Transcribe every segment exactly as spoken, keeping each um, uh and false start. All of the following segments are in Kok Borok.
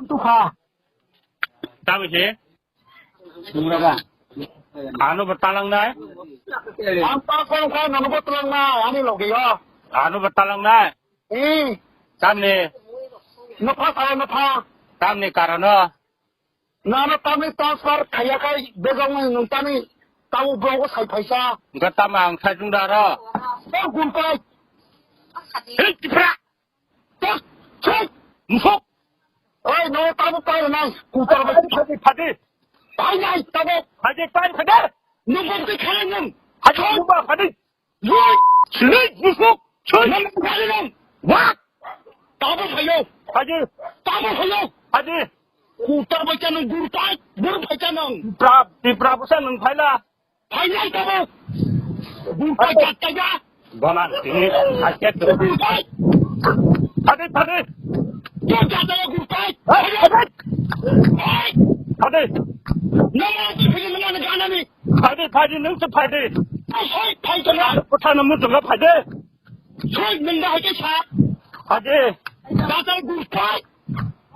Tupha. Tamo se? Muraga. Ano bo talang nai? Ang pa kong kong ano bo talang nai, ani loge yo. Ano bo talang nai? Eh. Tamni? Nopha sa nopha. Tamni karano? Nano tamni transfer khaya kai begong nung tamni tau brongo sai phaisa. Ga tama ang sai jung daro. Tau gun pai. Hei, Tipra! Tok, chok! Musok! Oi, no, tabo pai nai. Kutar ba phadi, phadi. Pai nai, tabo. Phadi, pai, phadi. Nung ba ti khala nung. Phadi, nung ba, phadi. Lui! Lui, musok! Lui! Nung ba khala nung. Wa! Tabo phayo. Phadi. Tabo phayo. Phadi. Kutar ba cha nung gur pai, gur pai cha nung. Pra, Tipra busa nung phaila. Phainai tabo. Gurpai jattaiga. Bonan tini akhir tu. Gurpai. Phadi, phadi. Kau jattaiga gurpai. Phadi, phadi. Phadi. Nama tu phadi nama ni gana ni. Phadi, phadi, nung tu phadi. Phai, phai, phai tu na. Kota namu tu phadi. Soi nung dah ke sa. Phadi. Jattaiga gurpai.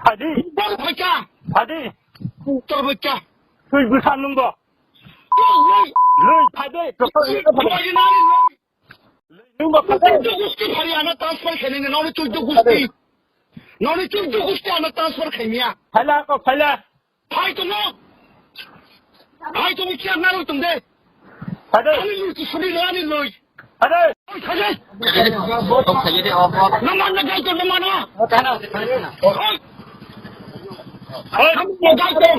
Phadi. Gurpai cha. Phadi. Gurpai cha. Soi busa nung bo. Lui, lui, phai de, to phai de, phai de. Lui, nung ba phai de. Chuddo gusti phari ano transfer khaini, noni chuddo gusti. Noni chuddo gusti ano transfer khaimiya. Phaila ko, phaila. Phai to no. Phai to ni kiya nalo tum de. Phai de. Ani lui to suni lo, ani lui. Phai de. Phai de. Off, phai de, off, off. Naman na gai to, naman na. Oi. Oi, naman na gai to.